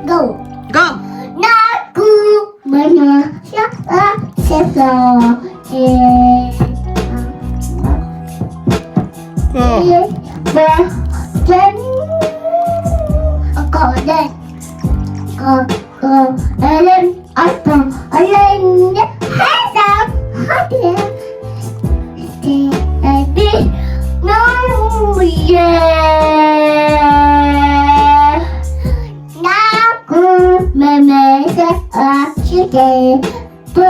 Go. Go. Nab kub mas nyob sab sab los ces ba ces kom de kom kom de ob pog ob leeg hab xav hab tias ces pib nub ye nab kub me me sab sib ces pw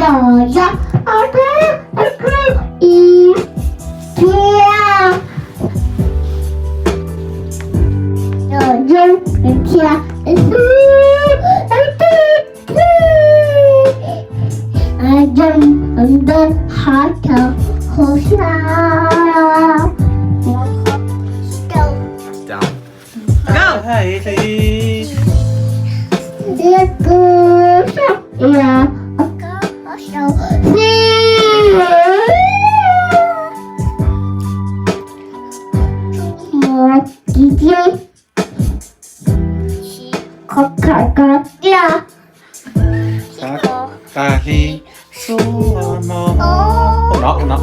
yog yog ob peb ib thiab yog zoo thiab xwb. Zoo ntawd hab chaw hauv sab. Go. Tias kub sab ya xi mus kis tib qhov khaum kov tiaj. Tag hli suab no no no.